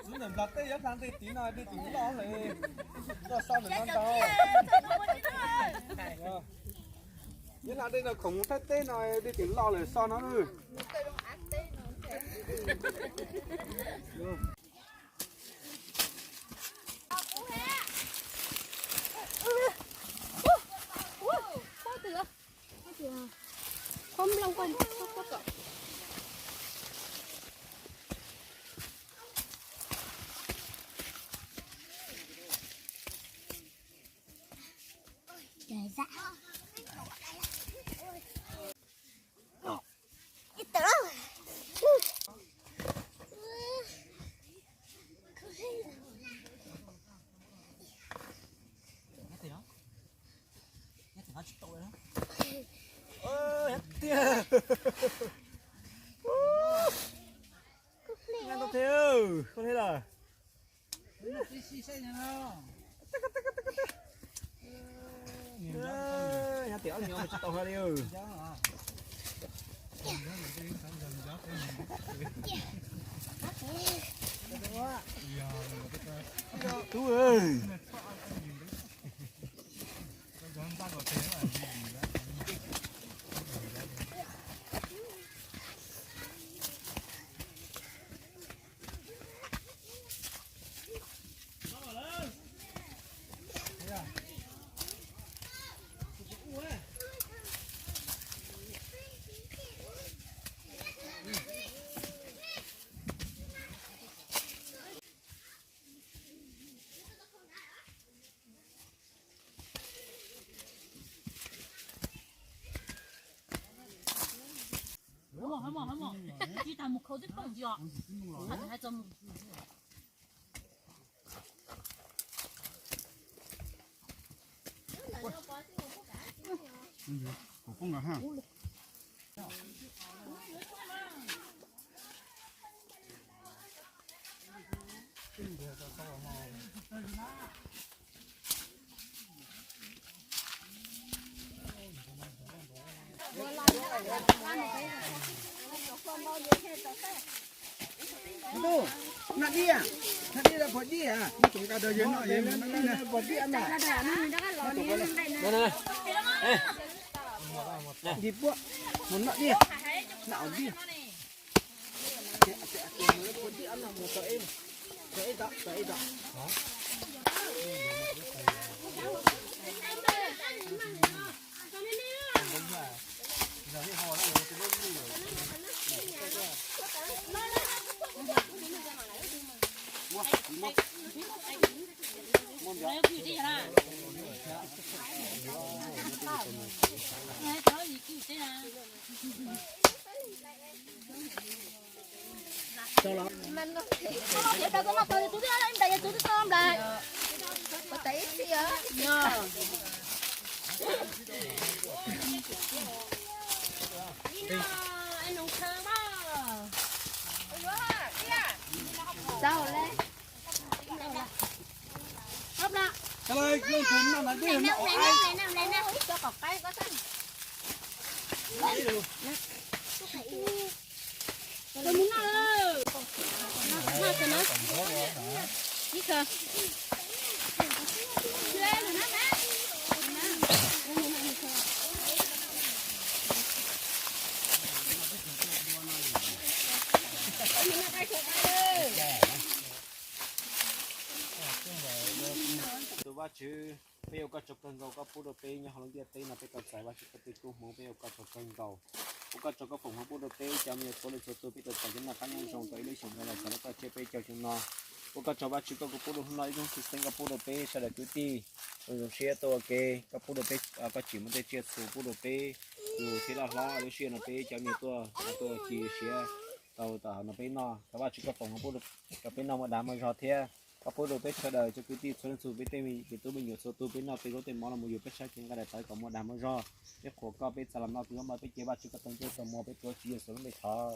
Txiv ntawm nplog tej yuav hla nqe tid no dej tsis loj lawm, so so ntawm no ntau. Yuav hla dej no khoom mus Thaib teb no dej tsis loj lawm so no. Nyob tim ob nyuag tsis tau hlo li. Tub. Noj diaj, noj diaj, pom diaj, noj diaj, pom diaj. Noj diaj, mus noj diaj, noj diaj. Tus vaj Tswv, peb ua koj tsaug kawg nkaus koj pub rau peb nyob hauv lub ntiaj teb no peb tau txais Vajtswv koj tej koob hmoov, peb ua koj tsaug kawg nkaus. Ua koj tsaug koj foom hmoov pub rau peb cov me nyuam txhua leej txhua tus peb tau txais cov noj qab nyob zoo tau ib lub xyoos ntau los txog rau koj tsiab peb caug xyoo no. Ua koj tsaug Vajtswv koj kuj pub rau hnub no ib hnub tshwj xeeb koj pub rau peb sawv daws kwv tij zoo zoo siab tuaj ua ke, koj pub rau peb, koj tsim muaj tej tsiaj txhu pub rau peb tus thiab loj hlob lub sij hawm no peb cov me nyuam tuaj tuaj ci siav tau tom no peb noj, thov Vajtswv koj foom hmoov pub rau peb noj muaj dag muaj zog thiab koj pub rau peb sawv daws cov kwv tij txhua leej txhua tus peb tej me tub me nyuam txhua tus peb noj tej zaub tej mov los mus yug peb sab cev nqaij daim tawv kom muaj dag muaj zog. Peb qhuas koj peb txav los noj tus zaub mov peb cia Vajtswv koj tau ntuj tau muag peb tuav Tswv Yexus lub npe thov.